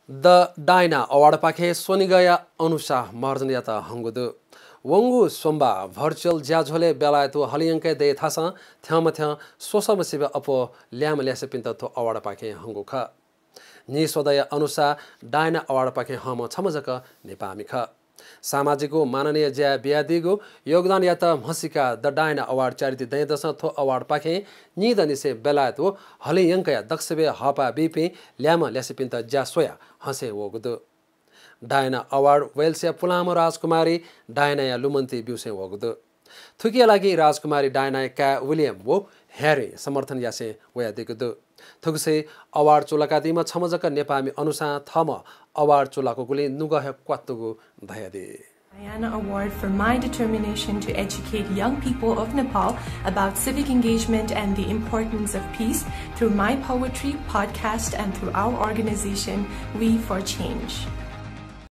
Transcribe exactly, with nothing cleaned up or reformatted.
The Diana Award पाखें स्वनिगःया अनुषा महर्जनयात हंगु दु। वंगु सोमबाः virtual ज्याझ्वलय् बेलायत व हलिंयंकय् दये थासं थ्यंमथ्यं स्वसःम्ह सिबें अप्वः ल्याय्म्ह ल्यासेपिन्त थ्व award पाखें हंगु खः। न्हिस्वदँया अनुषा Diana Award पाखें हंम्ह छम्ह जक नेपाःमि खः। सामाजिक व माननीय ज्याय् बियादीगु योगदानयात म्हसीका The Diana Award charity दँय्‌दसं थ्व award पाखें निदँनिसें बेलायत व हलिंयंकया दक्वसिबें हःपाः बीपिं ल्याय्म्ह ल्यासेपिन्त ज्या स्वयाः हँसें वःगु दु। Diana Award वेल्सया पुलांम्ह राजकुमारी डायनाया लुमन्ति ब्यूसें वःगु दु। थुकिया लागि राजकुमारी डायनाया काय् विलियम व ह्यारीं समर्थन यासें वयादीगु दु। थुगुसी award चूलाकादीम्ह छम्ह जक नेपाःमि अनुषां थःम्हं award चूलाकूगुलिं नुगः हे क्वात्तुगु धयादी। Diana Award for my determination to educate young people of Nepal about civic engagement and the importance of peace through my poetry, podcast, and through our organization, We for Change.